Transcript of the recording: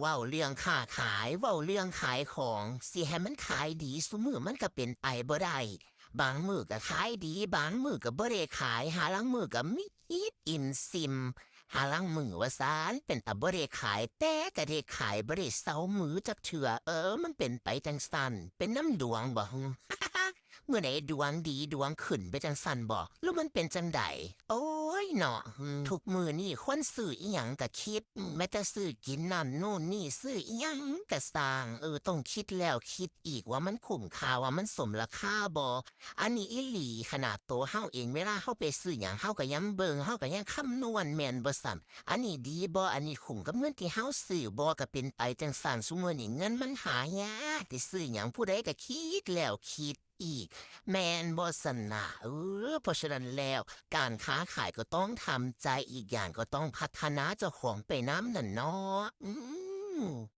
ເວົ້າເລື່ອງຄ້າຂາຍ ເວົ້າເລື່ອງຂາຍຂອງ ຊິໃຫ້ມັນຂາຍດີຊຸມື້ມັນກໍເປັນໄປບໍ່ໄດ້. ບາງມື້ກໍຂາຍດີ ບາງມື້ກໍບໍ່ໄດ້ຂາຍ ຫາລາງມື້ກໍມີອິດອີ່ມຊິ່ມ ຫາລາງມື້ວ່າຊັ້ນ ເປັນຕາບໍ່ໄດ້ຂາຍ ແຕ່ກໍໄດ້ຂາຍ ບໍ່ໄດ້ເຊົາມື້ຈັກເທື່ອ. ເອີ ມັນເປັນໄປຈັ່ງຊັ້ນ ເປັນນຳດວງບໍ່? ມື້ໃດດວງດີດວງຂຶ້ນໄປຈັ່ງຊັ້ນບໍ່ ຫຼືມັນເປັນຈັ່ງໃດ? ໂອ້ຍເນາະ ທຸກມື້ນີ້ຄົນຊື້ອີ່ຫຍັງກະຄິດ ແມ້ແຕ່ຊື້ກິນນັ້ນໂນ່ນນີ້ ຊື້ອີ່ຫຍັງກະຊ່າງ ເອີ ຕ້ອງຄິດແລ້ວຄິດອີກວ່າມັນຄຸ້ມຄ່າ ວ່າມັນສົມລາຄາບໍ່? ອັນນີ້ອີ່ຫຼີ ຂະໜາດໂຕເຮົາເອງ ເວລາເຮົາໄປຊື້ຫຍັງ ເຮົາກໍຍັງເບິ່ງ ເຮົາກໍຍັງຄຳນວນ ແມ່ນບໍ່ຊັ້ນ? ອັນນີ້ດີບໍ່? ອັນນີ້ຄຸ້ມກັບເງິນທີ່ເຮົາຊື້ບໍ່? ກໍເປັນໄປຈັ່ງຊັ້ນ ຊຸມື້ນີ້ເງິນມັນຫາຍາກ ໄປຊື້ຫຍັງຜູ້ໃດກໍຄິດແລ້ວຄິດອີກ ແມ່ນບໍ່ຊັ້ນນະ? ເອີ ເພາະສະນັ້ນແລ້ວ ການຄ້າຂາຍກໍຕ້ອງທຳໃຈ ອີກຢ່າງກໍຕ້ອງພັດທະນາເຈົ້າຂອງໄປນຳນັ້ນເນາະ. ອືມ.